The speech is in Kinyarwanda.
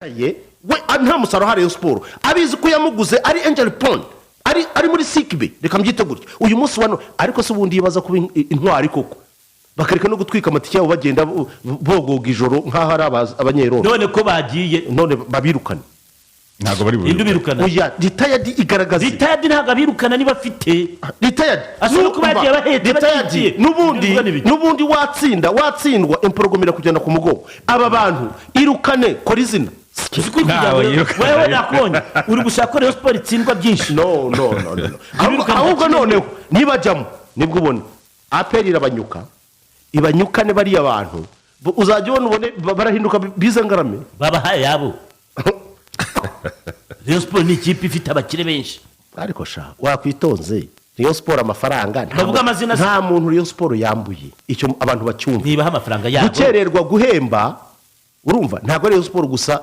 Ye we nta musaruro hari Rayon Sport, abizi ko yamuguze ari injury prone, ari muri sick bay, reka mbyite gutyo uyu munsi wa none. Ariko se ubundi iyo baza kuba intwari koko, bakareka no gutwika amatike yabo, bagenda bogoga ijoro nk'aho ari abanyerondo? None ko bagiye? None babirukane. Ntabwo bari Inde bubirukane. ubirukana? Oya, retired igaragaza. Retired ntabwo abirukana niba afite Retired. Ashobora kuba yagiye abahetse, Retired. bagiye. N'ubundi Ibyo ni biki? N'ubundi watsinda, watsindwa, empologoma kugenda ku mugongo. Aba bantu irukane, kora izina. Uzi ko uri kugira Ntawe ngo yirukana. Wewe nakubonye uri gushaka ko Rayon Sport itsindwa byinshi. No, no, no, no, no. Ahubwo Ibirukana ahubwo nta noneho nibajyamo nibwo ubona APR irabanyuka, ibanyukane bariya bantu. Uzajya ubona ubone barahinduka bize ngarame. Babahaye yabo. Rayon Sport ni ikipe ifite abakire benshi. Ariko sha, wakwitonze, Rayon Sport amafaranga Bavuga amazina se. Nta muntu Rayon Sport yambuye, icyo abantu bacyumva. Nibaha amafaranga yabo. Gukererwa guhemba, urumva, ntabwo ari Rayon Sport gusa.